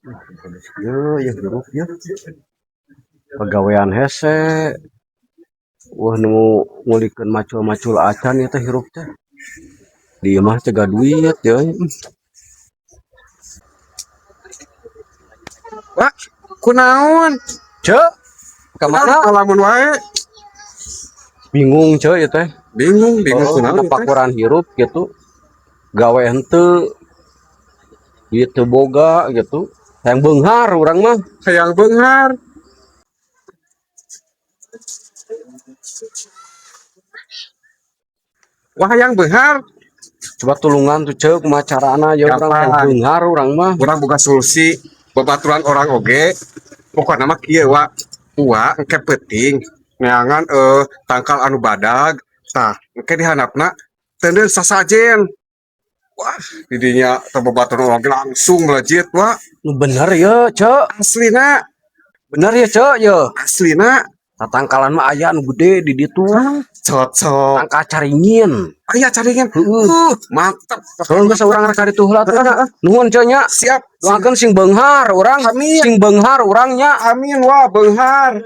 Ieu ieu hirup ieu. Pagawean hese. Wah, nu ngulikeun macul-macul acan ieu teh hirup teh. Di imah teh duit euy. Wah, kunaon? Ceu, ka mana? Ngalamun wae. Bingung, Ceu, ieu teh. Bingung, bingung Oh, kunaon ieu teh? Pakuran hirup gitu. Gawe henteu. Duit teu boga gitu. Hayang beunghar urang mah. Hayang beunghar. Wah, hayang beunghar. Coba tulungan tuh, Ceu, kumaha carana ya urang hayang Gampang. Beunghar urang mah. Urang boga solusi, babaturan urang oge. Pokokna mah kieu, wa. Ua engke peuting neangan tangkal anu badag. Tah, engke dihandapna teundeun sasajen. Wah, didinya teh babaturan urang ge langsung melejit, wa. Nu bener ya, Ceu. Aslina. Bener ya, Ceu, ya. Aslina. Tatangkalan mah aya anu gede di ditu. Cocok. Tangkal caringin. Aya caringin. Heeh. Mantap. Kalau geus urang rek ka ditu heula tuh. Nuhun, Ceu, nya. Siap. Doakeun sing beunghar urang. Amin. Sing beunghar urang nya. Amin, wah, beunghar.